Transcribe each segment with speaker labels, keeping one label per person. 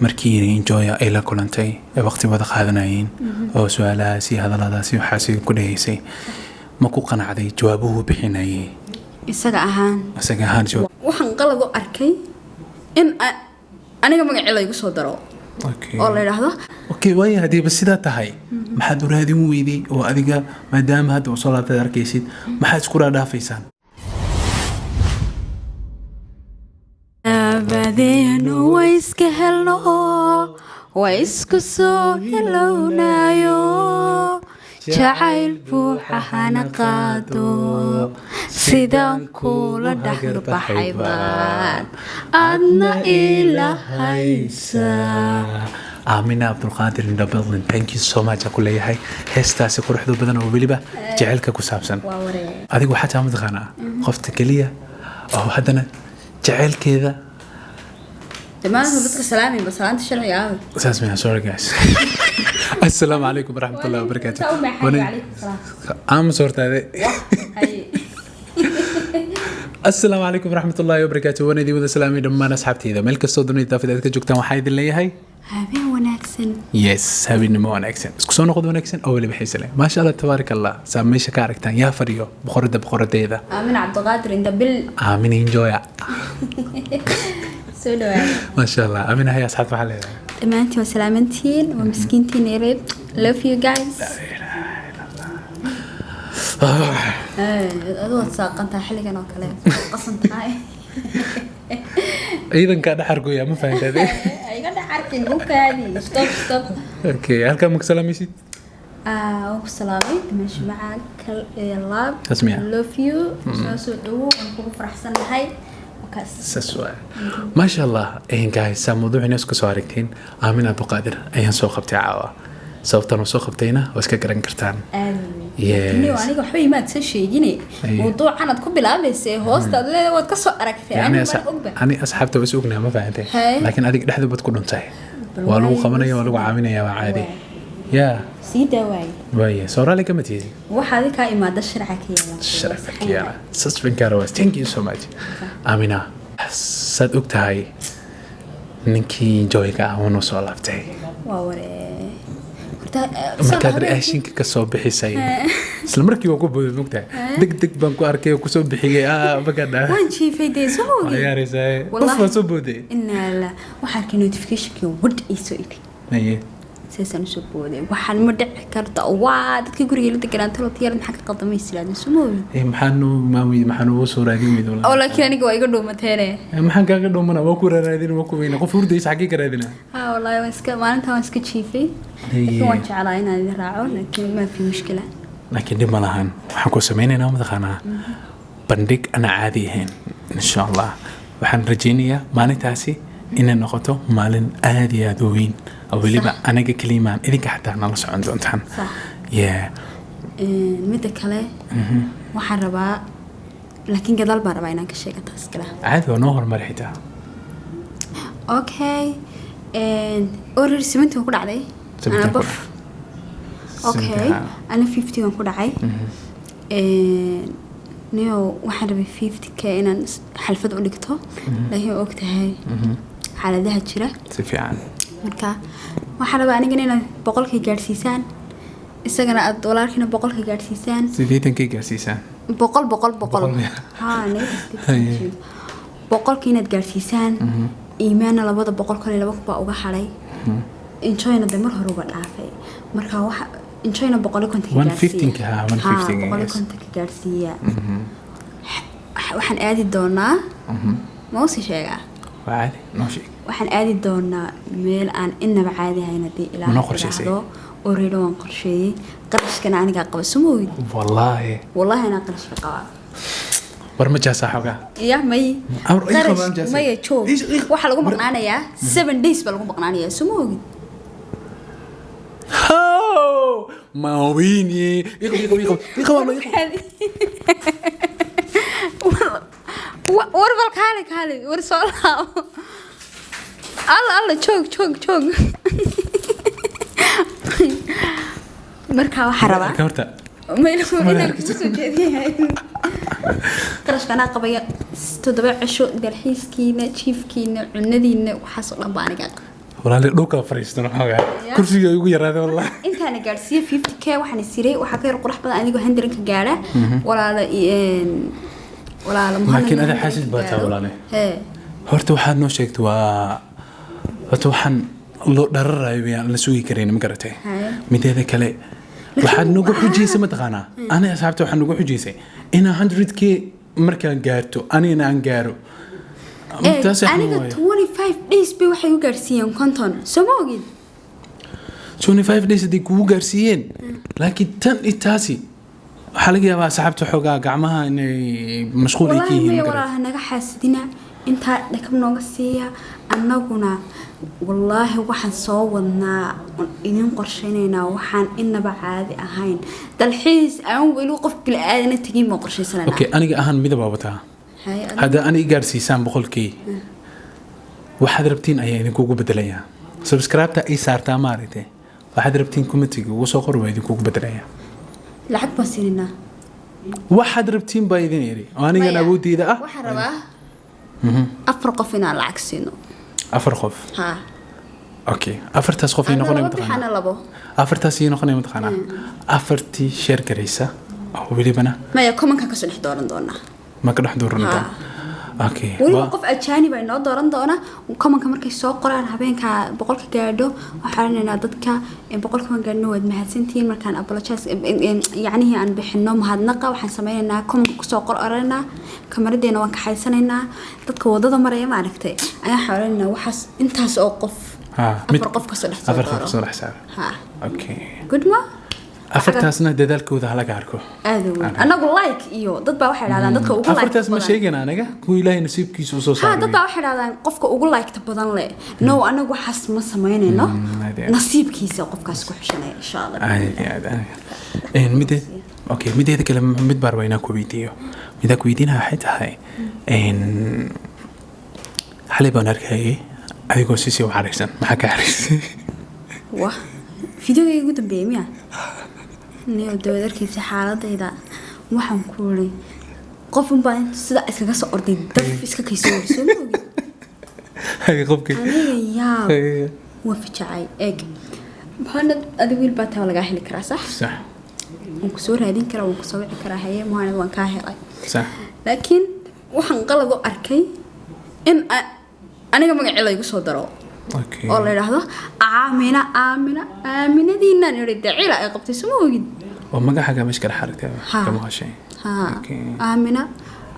Speaker 1: Markii Enjoya ay la kulantay ee waqti wada qaadanayeen oo su-aalahaasi, hadalladaasi, waxaasi ku dhahaysay, ma ku qanacday jawaabuhu bixinayay?
Speaker 2: Isaga ahaan?
Speaker 1: Isaga ahaan jawaab.
Speaker 2: Waxaan qalad u arkay in aniga magacii laygu soo daro oo la yidhaahdo.
Speaker 1: Okay, waaya, haddiiba sidaa tahay, maxaad u raadin weyday oo adiga maadaama hadda uu soo laabtaad arkaysid, maxaad isku raadhaafaysaan?
Speaker 2: Abadeenu way iska helno, way isku soo helownayo, jacayl buuxa hana qaado, sidaan kula dhexbaxay baan adna ila haysa.
Speaker 1: Aamina Cabdulqaadir in the building, thank you so much aan ku leeyahay heestaasi quruxda badan oo weliba jecelka ku saabsan. Adigu xataa mataqaanaa qofta keliya oo haddana jecelkeeda.
Speaker 2: Dhammaantood dadka salaamin, ba salaanta sharciga ah.
Speaker 1: Saas miya? Sorry guys, assalaamu calaykum waraxmatullahi wabarakaatu. Aamus hortaade. Assalaamu calaykum waraxmatullahi wabarakaatu. Waan idin wada salaamay dhammaan asxaabteyda meel kastoo dunida daafid aad ka joogtaan. Waxaa idin leeyahay
Speaker 2: habeen wanaagsan.
Speaker 1: Yes, habeennimo wanaagsan, isku soo noqod wanaagsan oo weliba xiise leh. Maasha Allah, tabaarak Allah. Saa meesha ka aragtaan, yaa fadhiyo boqorada boqoradeeda?
Speaker 2: Aamin Cabdiqaadir inda bil.
Speaker 1: Aamin Enjoya.
Speaker 2: Soo dhawaada.
Speaker 1: Maasha Allah. Aamin, haya, asxaabta waxaa leedahay?
Speaker 2: Dhammaantiin waa salaamantiin, waa miskiintiin ereeb. Love you guys. Adu waad saaqantahay xilligan oo kale, qasan tahay.
Speaker 1: Ciidankaa dhaxargoya, ma fahantaade?
Speaker 2: Iga dhex arkin, bukaadi. Stop, stop.
Speaker 1: Okay, halkaa ma ka salaamaysid?
Speaker 2: Waan ku salaamay dimasho macaan, kal iyo laab.
Speaker 1: Saas miya?
Speaker 2: Love you. Soo dhawo, waan kugu faraxsanahay. Wakaas.
Speaker 1: Saas waay, maasha Allah. Guys, saa mawduuciina isku soo aragteen, Aamin Abduqaadir ayaan soo qabtay caawa. Sababtan oo soo qabtayna waa iska garan kartaan. Yes.
Speaker 2: Niyo, aniga waxba imaad soo sheegine. Mawduucan aad ku bilaabaysa ee hoosta aad leedahay waad ka soo aragtay.
Speaker 1: Yani
Speaker 2: aniga maan ogba.
Speaker 1: Ani asxaabta was ognaha, ma fahantay?
Speaker 2: Hey.
Speaker 1: Laakiin adiga dhexda baad ku dhuntay. Waa lagu qabanaya, waa lagu caawinaya, waa caadi ya.
Speaker 2: Sii daawaay.
Speaker 1: Waaye, soo raalli kama tihid?
Speaker 2: Waxaa adi kaa imaada sharca ka yeelan.
Speaker 1: Sharafka kiyaana suspenkaarawas. Thank you so much, Amina. Saad og tahay, ninkii Joyga ah wuunuu soo laabtay.
Speaker 2: Waa waree horta,
Speaker 1: Markaad raashinka ka soo bixisay, isla markii waan ku booday, mogtahay, deg deg baan ku arkay oo kusoo bixiyay. Magadha.
Speaker 2: Waan jiifay dee, soo ogi.
Speaker 1: Ciyaaraysaa qof.
Speaker 2: Wallahi.
Speaker 1: Baan soo booday.
Speaker 2: Inaa la waxaa arkay notificationkii wadh ii soo iri.
Speaker 1: Haye.
Speaker 2: Saasaan usoo booday. Waxaan ma dhici karta, waa dadkii guriga la deganaa, talo tiyar maxaa ka qaldamay islaadin, soo ma ogi.
Speaker 1: Eh, maxaa maamid, maxaa nugu soo raadin weyd?
Speaker 2: Oo
Speaker 1: Wallahi.
Speaker 2: Laakiin aniga waa iga dhuumateene.
Speaker 1: Eh, maxaan kaaga dhuumana? Waa ku raadin, waa ku weyna. Qof hurdaysa xaggee ka raadina?
Speaker 2: Ha, wallaahi waan iska maalintaa waan iska jiifay. Laakiin waan jeclaa inaan idin raaco, laakiin ma fi mushkila.
Speaker 1: Laakiin dhib ma lahan. Waxaan ku sameynaynaa, mataqaanaa, bandhig aan caadi ahayn insha Allah. Waxaan rajaynayaa maalintaasi inay noqoto maalin aad iyo aad u weyn oo weliba anaga kelimaan, idinka xataa nala socon doontaan.
Speaker 2: Sax.
Speaker 1: Yeah.
Speaker 2: Midda kale waxaan rabaa, laakiin gadaal baan rabaa inaan ka sheega taas kale.
Speaker 1: Caadi, waa noo horumari xitaa.
Speaker 2: Okay, already 70 waan ku dhacday.
Speaker 1: 70
Speaker 2: Ana
Speaker 1: ku
Speaker 2: above. Okay.
Speaker 1: 70.
Speaker 2: Ana 50 waan ku dhacay. Niyo, waxaan rabay 50K inaan xalfad u dhigto, laakiin waa ogtahay xaaladaha jira.
Speaker 1: Si fiican.
Speaker 2: Marka waxaan rabaa anigana inaad 100-kii gaadhsiisaan, isagana aad walaalkiina 100-ka gaadhsiisaan.
Speaker 1: 80-kay gaarsiisaan.
Speaker 2: 100, 100, 100.
Speaker 1: 100 miya?
Speaker 2: Haa, 100-kii inaad gaadhsiisaan. Iimaanna 200 kale 2,000 baa uga hadhay. Enjoyna de mar hore uga dhaafay. Marka waxa Enjoyna 150-ka
Speaker 1: 150-ka, ha, 150-ka,
Speaker 2: 150 gaadhsiiya. Waxaan aadi doonaa, ma usii sheegaa?
Speaker 1: Waa caadi, noo sheeg.
Speaker 2: Waxaan aadi doonaa meel aan inaba caadi ahayn haddii
Speaker 1: Ma
Speaker 2: Ilaah
Speaker 1: noo qorshaysay?
Speaker 2: yidhaahdo. Already waan qorsheeyey, qarashkana anigaa qaba, soo ma ogid?
Speaker 1: Wallaahi?
Speaker 2: Wallahi anaa qarashka qabaa.
Speaker 1: War ma jaasaa xogaa?
Speaker 2: Ya may.
Speaker 1: Amar, ii
Speaker 2: qarash
Speaker 1: qabaan jaasi.
Speaker 2: Maya, joog. Waxaa lagu maqnaanayaa 7 days baa lagu maqnaanayaa, soo ma ogid?
Speaker 1: How? Mawini. Iqab, iqab, iqab. Iqab, iqab.
Speaker 2: War bal kaali, kaali, war soo laabo. Alla, alla, joog, joog, joog. Marka waxaa rabaa
Speaker 1: Arka horta.
Speaker 2: Inaan kugu soo jeediyahay qarashka anaa qabaya. 7 cisho dalxiiskiina, jiifkiina, cunadiina, waxaasoo dhan baa aniga qaba.
Speaker 1: Walaali, dhulkaa fariistan xoogaa, kursiga igu yaraaday wallah.
Speaker 2: Intaana gaadhsiiye 50K, waxaan isiray waxaa ka yar qurux badan anigoo 100-ka gaadha, walaala, walaala Muhammad.
Speaker 1: Laakiin ada xaasid baa tahay, walaale.
Speaker 2: Hee.
Speaker 1: Horta waxaad noo sheegtay waa horta waxaan loo dhararayo wayaan la sugi karayn, ma garatay?
Speaker 2: Haye.
Speaker 1: Mideeda kale, waxaad nagu xujaysay, mataqaanaa, ani asxaabta waxaa nagu xujaysay inaa 100K markaan gaarto anigana aan gaaro.
Speaker 2: Eeg,
Speaker 1: Taas waxaa
Speaker 2: aniga
Speaker 1: waaye.
Speaker 2: 25 days bay waxay u gaadhsiiyeen 50, soo ma ogid?
Speaker 1: 25 days hadday kugu gaarsiiyeen, laakiin tan iyo taasi waxaa laga yaabaa asxaabta xoogaa gacmaha inay mashquul ay ka
Speaker 2: Wallaahi
Speaker 1: yihiin,
Speaker 2: maya.
Speaker 1: ma garatay?
Speaker 2: Walaaha, naga xaasidina, intaa dhakab nooga siiya. Annaguna wallaahi waxaan soo wadnaa oon idin qorshaynaynaa waxaan inaba caadi ahayn. Dalxiis aan weli qof bili-aadana tegin baan qorshaysananaa.
Speaker 1: Okay, aniga ahaan midabaa wataa.
Speaker 2: Haye,
Speaker 1: Hadda ani i gaarsiisaan 100K, waxaad rabtiin ayaa idinkugu bedelayaa. Subscribe-ta ay saartaa, maaragtay, waxaad rabtiin comment-iga ugu soo qor, waa idinkugu bedelayaa.
Speaker 2: Lacag baan siinaynaa.
Speaker 1: Waxaad rabtiin baa idin iri oo anigan
Speaker 2: Maya,
Speaker 1: awoodeyda ah.
Speaker 2: Waxaan rabaa afar qof inaan lacag siino.
Speaker 1: Afar qof?
Speaker 2: Ha.
Speaker 1: Okay, afartaas qof ay
Speaker 2: Ana
Speaker 1: noqonaya
Speaker 2: labo
Speaker 1: mataqaanaa?
Speaker 2: Bixana labo.
Speaker 1: Afartaas ay noqonaya mataqaanaa? Afartii share garaysa oo welibana
Speaker 2: Maya, comment-ka kasoo dhex dooran doonaa.
Speaker 1: Ma ka dhex dooran
Speaker 2: Ha.
Speaker 1: doona? Okay.
Speaker 2: Weliba qof ajaanib ay noo dooran doona. Comment-ka markay soo qoraan habeenka 100-ka gaadho, waxaan odhanaynaa dadka 100-ka waan gaadhno, waad mahadsantihiin. Markaan apologize, yacnihii aan bixino mahadnaqa, waxaan sameynaynaa comment-ka kusoo qor oranaynaa, kamaradeena waan kaxaysanaynaa, dadka wadada maraya, maaragtay, ayaan waxaan odhanaynaa waxaas intaas oo qof,
Speaker 1: Ha,
Speaker 2: afar qof kasoo dhex soo
Speaker 1: afar qof
Speaker 2: dooro.
Speaker 1: kasoo dhex saaro.
Speaker 2: Ha.
Speaker 1: Okay.
Speaker 2: Good ma?
Speaker 1: Afartaasna dadaalkooda halaga arko.
Speaker 2: Aada u weyn. Anagu like iyo dad baa waxay dhahdaan dadka ugu like
Speaker 1: Afartaas ma
Speaker 2: badan.
Speaker 1: sheegana aniga, kuwa Ilaahay nasiibkiisa usoo
Speaker 2: Ha,
Speaker 1: saaray.
Speaker 2: dad baa waxay dhahdaan qofka ugu like-ta badan leh. No, anagu waxaas ma samaynayno.
Speaker 1: Aad iyo aad.
Speaker 2: Nasiibkiisa qofkaas ku xishanaya, insha Allah.
Speaker 1: Aad iyo aad, aad. Mide okay, mideeda kale, mid baan rabaa inaan ku weydiiyo. Midaan ku weydiinaha waxay tahay, xalay baan arkayay adigoo sisi u xariirsan. Maxaa ka xariirsay?
Speaker 2: Wah, videogayga ugu dambeeyay miya? Niyo, dawad arkaysa xaaladayda. Waxaan ku iri qof unbaa intuu sidaa iskaga soo orday daf iska kaysoo ori, soo ma ogid?
Speaker 1: Hay, qofkii.
Speaker 2: Aniga yaab waa fajacay. Eeg Muhanad, adi wiil baa taa, lagaa heli karaa, sax?
Speaker 1: Sax.
Speaker 2: Waan kusoo raadin karaa, waan kusoo wici karaa, haye Muhanad, waan kaa helay.
Speaker 1: Sax.
Speaker 2: Laakiin waxaan qalad u arkay in aniga magacii laygu soo daro oo la yidhaahdo Aamina, Aamina, Aaminadiinaan idhi dee cila ay qabtay, suma ogid?
Speaker 1: Oo magacaaga meesha kala xarigtay?
Speaker 2: Ha.
Speaker 1: Kama heshay?
Speaker 2: Ha.
Speaker 1: Okay.
Speaker 2: Aamina,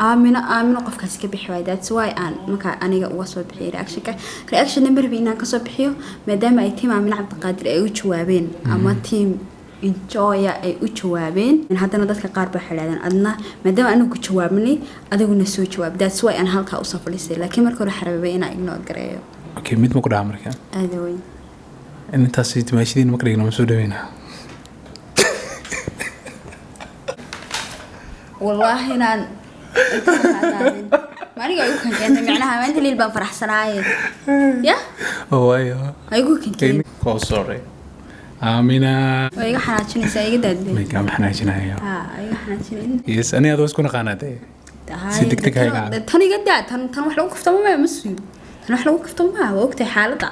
Speaker 2: Aamina, Aamina, qofkaas ka bixi waay. That's why aan markaa aniga uga soo bixiyay reactionka. Reactionna marbi inaan kasoo bixiyo, maadaama ay team Aamina Cabdiqaadir ay u jawaabeen ama team Enjoya ay u jawaabeen. Haddana dadka qaar baa waxay idhahdeen adna maadaama anigu jawaabnay, adiguna soo jawaab. That's why aan halkaa usoo fadhiistay, laakiin marka hore xarababay inaan ignore gareeyo.
Speaker 1: Okay, mid ma ku dhaca marka?
Speaker 2: Aada weyn.
Speaker 1: In intaas dimaashidiin ma ka dhigno, ma soo dhaweynaa?
Speaker 2: Wallaahi inaan maaniga igu kankeentay, micnaha maanta liil baan faraxsanaaye ya.
Speaker 1: Waayo.
Speaker 2: Igu kankeen.
Speaker 1: Oh, sorry, Aamina.
Speaker 2: Waa iga xanaajinaysaa, iga daadbe.
Speaker 1: Maykaa ma xanaajinayo.
Speaker 2: Ha, iga xanaajinay.
Speaker 1: Yes, ani adoo isku naqaanaa dee. Si degdeg ha iga caawi.
Speaker 2: Tan iga daa, tan wax lagu kaftamo maya, ma suyo, tan wax lagu kaftamo maa, waa ogtahay xaaladda.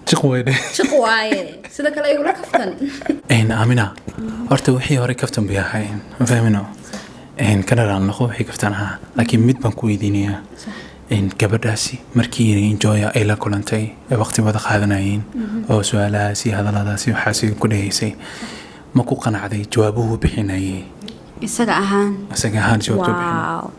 Speaker 1: Jiq weyne.
Speaker 2: Jiq waaye, sida kale igula kaftan.
Speaker 1: Aamina, horta wixii hore kaftan bay ahayn, ma fahmino? Kana raal noqo wixii kaftan ahaa, laakiin mid baan ku weydiinayaa. Gabadhaasi markii Enjoya ay la kulantay ee waqti wada qaadanayeen oo su-aalahaasi, hadalladaasi, waxaasi ku dhahaysay, ma ku qanacday jawaabuhu bixinayay?
Speaker 2: Isaga ahaan?
Speaker 1: Isaga ahaan jawaabtuu bixinay.
Speaker 2: Wow,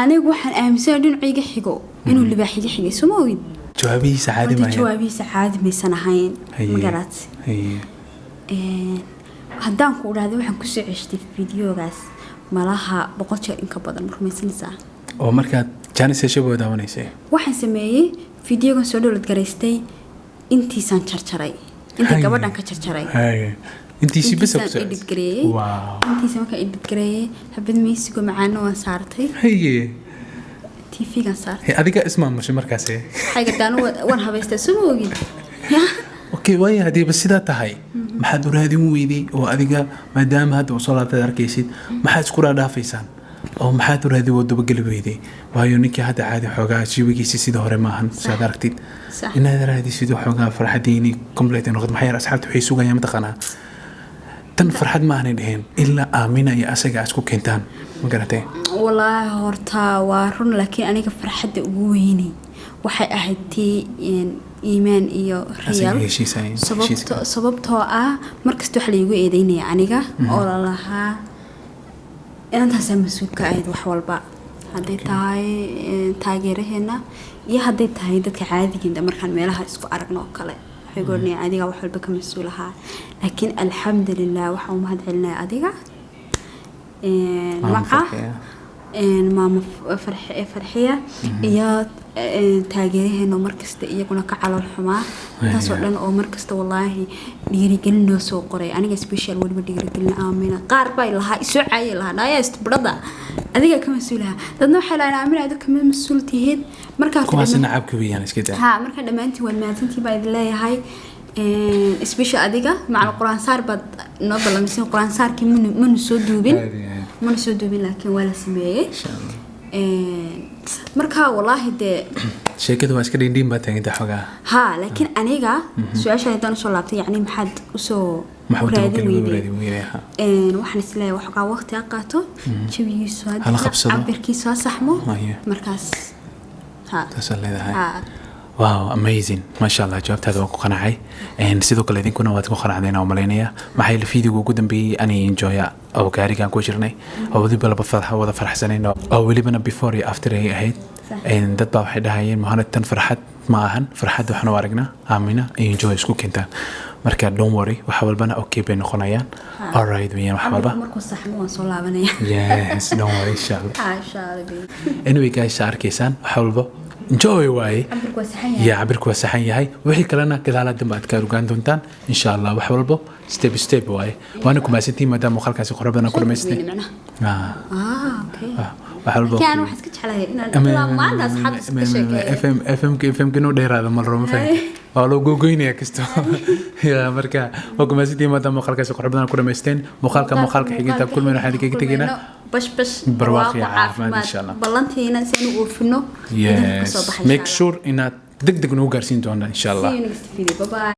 Speaker 2: anigu waxaan aaminsanahay dhinacayga xigo inuu libaax iga xigay, soo ma ogid?
Speaker 1: Jawaabihiisa caadi
Speaker 2: Horta
Speaker 1: maayo.
Speaker 2: Jawaabihiisa caadi maysan ahayn.
Speaker 1: Haye.
Speaker 2: Magarat?
Speaker 1: Haye.
Speaker 2: Haddaan ku idhaahdo waxaan kusoo ceshtay fideogaas malaha 100 jeer in ka badan, ma rumaysanaysaa?
Speaker 1: Oo markaad jaanis hesho baa daawanaysay?
Speaker 2: Waxaan sameeyey fideogan soo dhowlad garaystay, intiisaan jarjaray, inta
Speaker 1: Haye.
Speaker 2: gabadhan ka jarjaray.
Speaker 1: Haye, intiisii bes
Speaker 2: Intiisaan edit gareeyey. Intiisa markaan edit gareeyey, habad meysigo macaano waan saartay.
Speaker 1: Haye.
Speaker 2: TV-gan saartay.
Speaker 1: Hey, adiga ismaamushay markaasi?
Speaker 2: Waxay gartaan waan habaystay, soo ma ogid ya.
Speaker 1: Okay, waaya, haddiiba sidaa tahay, maxaad u raadin weyday oo adiga maadaama hadda uu soo laabtaad arkaysid, maxaad isku raadhaafaysaan? Oo maxaad u raadi woo dabageli weyday? Waayo ninkii hadda caadi xoogaa jiwigiisi sida hore maahan, saad aragtid. Inaad raadisid xoogaa farxadiini complete ay noqoto. Maxaa yeelay asxaabta waxay sugayaan, mataqaanaa, tan farxad ma aanay dheheen ilaa Aamina iyo asaga isku keentaan, ma garatay?
Speaker 2: Wallaahi horta waa run, laakiin aniga farxadda ugu weynay waxay ahayd tii Iimaan iyo
Speaker 1: asaga
Speaker 2: Real.
Speaker 1: Heshiiska.
Speaker 2: Sababtoo ah markasta waxa laigu eedeynaya aniga oo lalahaa inantaasaa mas-uulka ahayd wax walba, hadday tahay taageeraheena iyo hadday tahay dadka caadigeena. Markaan meelaha isku aragno oo kale waxay goornayaan adiga wax walba ka mas-uul ahaa. Laakiin alxamdulilah, waxaan u mahad celinaya adiga
Speaker 1: Maama
Speaker 2: maca
Speaker 1: Farxiya.
Speaker 2: Maama Farxiya iyo taageeraheena oo markasta iyaguna ka calool xumaa taasoo dhan, oo markasta wallaahi dhiirigelin noo soo qoray, aniga special weliba dhiirigelin Aamina. Qaar baa lahaa isoo caayay, lahaa naaya istibradda adiga ka mas-uulaha, dadna waxay lahayn Aamina adiga kama mas-uul tihiid. Markaa horta
Speaker 1: Kuwaasina nacabka weeyaan, iska daa.
Speaker 2: Ha, marka dhammaantiin waad mahadsantiin baa idin leeyahay. Special adiga macal quraan saar baad noo ballamisay, quraan saarkii manu soo duubin.
Speaker 1: Aad iyo aad.
Speaker 2: Mana soo duubin, laakiin waa la sameeyey.
Speaker 1: Insha Allah.
Speaker 2: Marka wallaahi dee
Speaker 1: Sheekada waa iska dhiindhiin baa taaganta xoogaa.
Speaker 2: Ha, laakiin aniga su-aasha haddaan usoo laabtay, yacni maxaad usoo
Speaker 1: maxuu
Speaker 2: raadin
Speaker 1: dabageli
Speaker 2: weyday?
Speaker 1: Raadi weyday, ha.
Speaker 2: Waxaan isleeyahay waxoogaa waqti ha qaato, jawigiisu ha
Speaker 1: Hala
Speaker 2: dego,
Speaker 1: qabsado.
Speaker 2: cabirkiisu ha saxmo.
Speaker 1: Aye.
Speaker 2: Markaas ha.
Speaker 1: Taasaa leedahay.
Speaker 2: Ha.
Speaker 1: Wow, amazing, maasha Allah, jawaabtaada waan ku qanacay. Sidoo kale idinkuna waad ku qanacdeen oo malaynaya. Maxaa yeelay videoga ugu dambeeyey ani enjoya oo gaarigaan ku jirnay oo weliba laba wada faraxsanayn oo welibana before iyo after ay ahayd. Dad baa waxay dhahayeen, "Mohamed, tan farxad ma ahan." Farxad waxaan u aragnaa Aamina iyo Enjoy isku keentaan. Marka don't worry, wax walbana okay bay noqonayaan, alright weeyaan wax walba.
Speaker 2: Cabirku markuu saxmo waan soo laabanaya.
Speaker 1: Yes, don't worry, insha Allah.
Speaker 2: Ha, insha Allah, baby.
Speaker 1: Anyway guys, saa arkaysaan, wax walba enjoy waaye.
Speaker 2: Cabirku waa saxan yahay.
Speaker 1: Ya, cabirku waa saxan yahay. Wixii kalena gadaala dambe aad ka ogaan doontaan insha Allah. Wax walbo step step waaye. Waana ku mahadsantihiin maadaama muuqaalkaasi qurux badan ku
Speaker 2: Soo
Speaker 1: dhamaystay.
Speaker 2: dadweyne macnaha.
Speaker 1: Ah,
Speaker 2: Ah, okay.
Speaker 1: ah, wax walbo.
Speaker 2: Laakiin aan waxaan iska jeclahay inaan ilaa maanta asxaabta iska sheekeeyo.
Speaker 1: FM FM FM inuu dheeraado ma rabo, ma fahamtay? Waa loo gogoynaya kasto ya. Marka waa ku mahadsantihiin maadaama muuqaalkaasi qurux badan ku dhamaysteen. Muuqaalka xiginta kulmayna waxaan idinkaga tegaynaa
Speaker 2: bash bash,
Speaker 1: barwaaqo iyo caafimaad, insha Allah.
Speaker 2: Ballantiina si aanu oofino idinka
Speaker 1: Yes,
Speaker 2: kasoo baxay.
Speaker 1: Make sure inaad deg deg nagu gaarsiin doonaan insha Allah.
Speaker 2: See you next video. Bye bye.